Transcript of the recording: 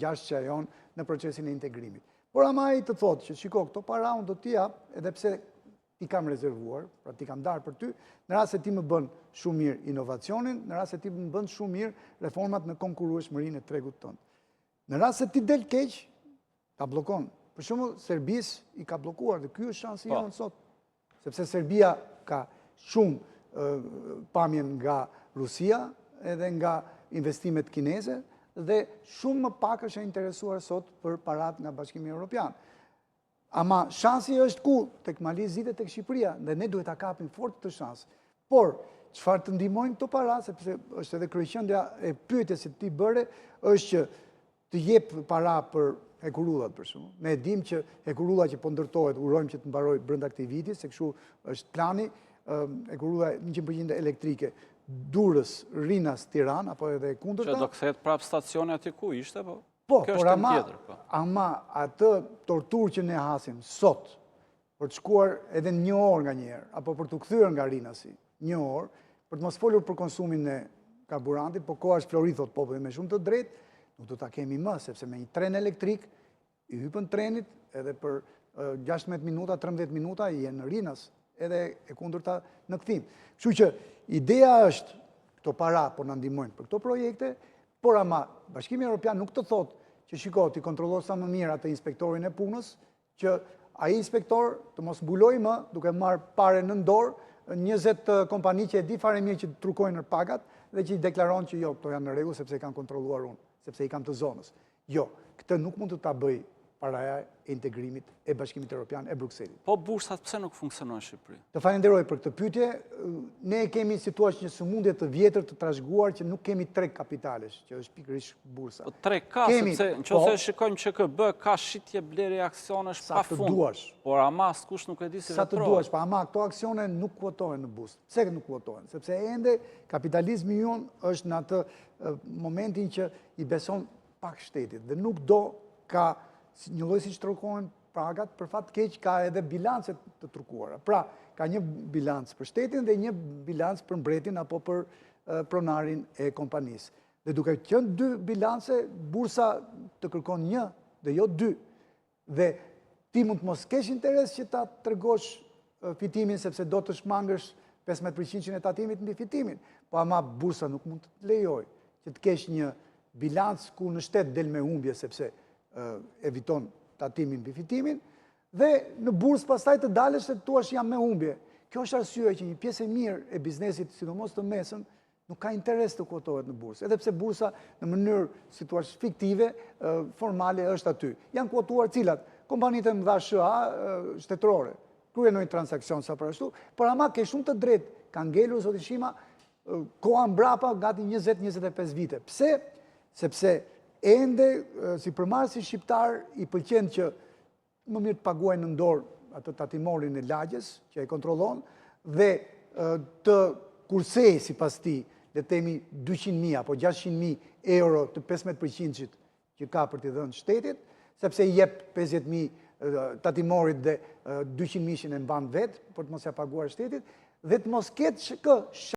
Gjashtëshja jonë në procesin e integrimit. Por ama ai të thotë që shiko, këto para unë do t'i jap, edhe pse t'i kam rezervuar, pra t'i kam ndarë për ty, në rast se ti më bën shumë mirë inovacionin, në rast se ti më bën shumë mirë reformat në konkurrueshmërinë e tregut tënd. Në rast se ti del keq, ta bllokon. Për shembull, Serbisë i ka bllokuar dhe ky është shansi po. jonë sot. Sepse Serbia ka shumë pamjen nga Rusia edhe nga investimet kineze dhe shumë më pak është e interesuar sot për parat nga Bashkimi Evropian. Ama shansi është ku? Tek Mali i Zi dhe tek Shqipëria, dhe ne duhet ta kapim fort këtë shans. Por, çfarë të ndihmojnë këto para, sepse është edhe kryeqendra e pyetjes që ti bëre, është që të jep para për hekurudhat për shembull. Ne e dimë që hekurudha që po ndërtohet, urojmë që të mbarojë brenda këtij viti, se kështu është plani, hekurudha 100% elektrike, Durrës, Rinas, Tiranë, apo edhe e kundërta. Që do kthehet prapë stacioni aty ku ishte, po? Po, por ama, po. ama atë torturë që ne hasim sot, për të shkuar edhe një orë nganjëherë, apo për t'u kthyer nga Rinasi, një orë, për të mos folur për konsumin e karburantit, po koha është flori, thotë populli me shumë të drejtë, nuk do ta kemi më, sepse me një tren elektrik, i hypën trenit edhe për 16 minuta, 13 minuta, je në Rinas, edhe e kundërta në kthim. Kështu që, ideja është, këto para po na ndihmojnë për këto projekte, por ama, Bashkimi Europian nuk të thotë që shiko, ti kontrollo sa më mirë atë inspektorin e punës, që ai inspektor të mos mbulojë më duke marrë pare nën dorë 20 kompani që e di fare mirë që trukojnë në pagat dhe që i deklaron që jo, këto janë në rregull sepse i kam kontrolluar unë, sepse i kam të zonës. Jo, këtë nuk mund të ta bëjë paraja e integrimit e Bashkimit Europian e Brukselit. Po bursat pse nuk funksionojnë në Shqipëri? Të falenderoj për këtë pyetje. Ne e kemi, si thua, një sëmundje të vjetër të trashëguar që nuk kemi treg kapitalesh, që është pikërisht bursa. Po treg ka, sepse në qoftë se po, shikojmë QKB, ka shitje blerje aksionesh pa fund. Sa të duash. Por ama askush nuk e di si veprohet. Sa të duash, po ama këto aksione nuk kuotohen në bursë. Pse nuk kuotohen? Sepse ende kapitalizmi jonë është në atë momentin që i beson pak shtetit dhe nuk do ka një lloj siç trukohen pagat, për fat keq ka edhe bilance të trukuara. Pra, ka një bilanc për shtetin dhe një bilanc për mbretin apo për pronarin e kompanisë. Dhe duke qenë dy bilance, bursa të kërkon një dhe jo dy. Dhe ti mund të mos kesh interes që ta tregosh fitimin sepse do të shmangësh 15% e tatimit mbi fitimin. Po ama bursa nuk mund të lejojë që të kesh një bilanc ku në shtet del me humbje sepse eviton tatimin mbi fitimin dhe në bursë pastaj të dalësh e të thuash jam me humbje. Kjo është arsyeja që një pjesë e mirë e biznesit, sidomos të mesëm, nuk ka interes të kuotohet në bursë, edhe pse bursa në mënyrë, si thua, fiktive, formale është aty. Janë kuotuar cilat? Kompanitë e mëdha SHA shtetërore. Kryen ndonjë transaksion sa për ashtu, por ama ke shumë të drejtë, ka ngelur zoti Shima koha mbrapa gati 20-25 vite. Pse? Sepse ende sipërmarrësi shqiptar i pëlqen që më mirë të paguajë nën dorë atë tatimorin e lagjes që e kontrollon dhe të kursejë sipas tij, le të themi 200.000 apo 600.000 euro të 15%-shit që ka për t'i dhënë shtetit, sepse i jep 50.000 tatimorit dhe 200.000 e mban vetë për të mos ia paguar shtetit dhe të mos ketë kë.